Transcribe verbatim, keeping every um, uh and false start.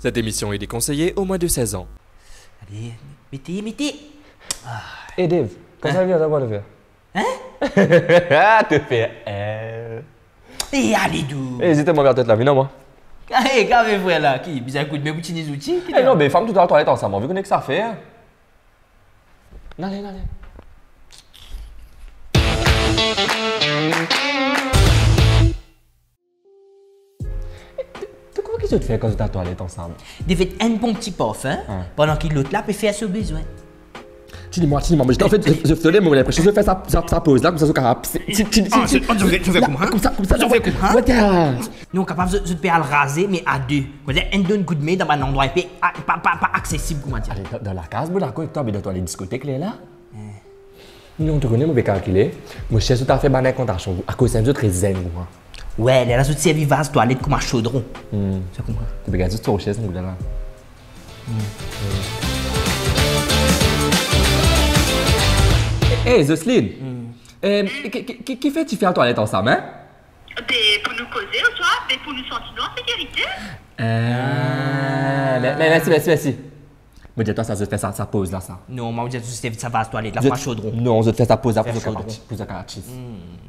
Cette émission est déconseillée aux moins de seize ans. Ale, mete, mete. E Dave, kouma sa vinn, sa pou fer? Hein? To fer, eh. E ale dou. E, zis mo gard twa la, vinn mwa. E, kame frer la, ki bizin koudme pou tini zouti, ki... E non, be, fam, tou al twalet ansam, anvi kone ki sa fer. Ale, ale. To, to kouma ki zot fer kan zot al twalet ansam? Defet, enn pran ti parfin, pandan ki lot la pe fer so bezwin. Tini mwa, tini mwa, me, anfet, zot, zot, mo linpresion zot fer sa, sa, sa poz la, koumsa zot kapav, ti, ti, ti, ah, ti, se, zot fer, zot fer la, kouma, koumsa, koumsa, zot fer kouma? Wata. Non, kapav zot, zot pe al raze, me a de. Kouma dir, enn donn koudme dan bann landrwa inpe, a, pa, pa, pa aksesib, kouma dir. Ale, dan, dan lakaz, mo dakor ek twa, me dan twalet diskotek, lerla? Non, to kone, mo pe kalkile, mo chersh zot al fer bann inkantasion, akoz sa zot rezenn, kouma. Wi, lerla zot servi vaz twalet kouma sodron. Hmm. Sa kouma. To pe gard zot so chersh, mo la. Hmm. Eh, Jocelyne. Hmm. Eh, ki, ki, ki, kifer ti fer al twalet ansam, hein? Be, pou nou koze oswa, be, pou nou santi nou an sekirite. Ah, me-, me-, mersi, mersi, mersi. Mo dir twa sa, zot fer sa, sa poz la, sa. Non, mo dir zot servi sa vaz twalet la, zot, kouma sodron. Non, zot fer sa poz la pou zot kapav, pou zot kapav tis. Hmm.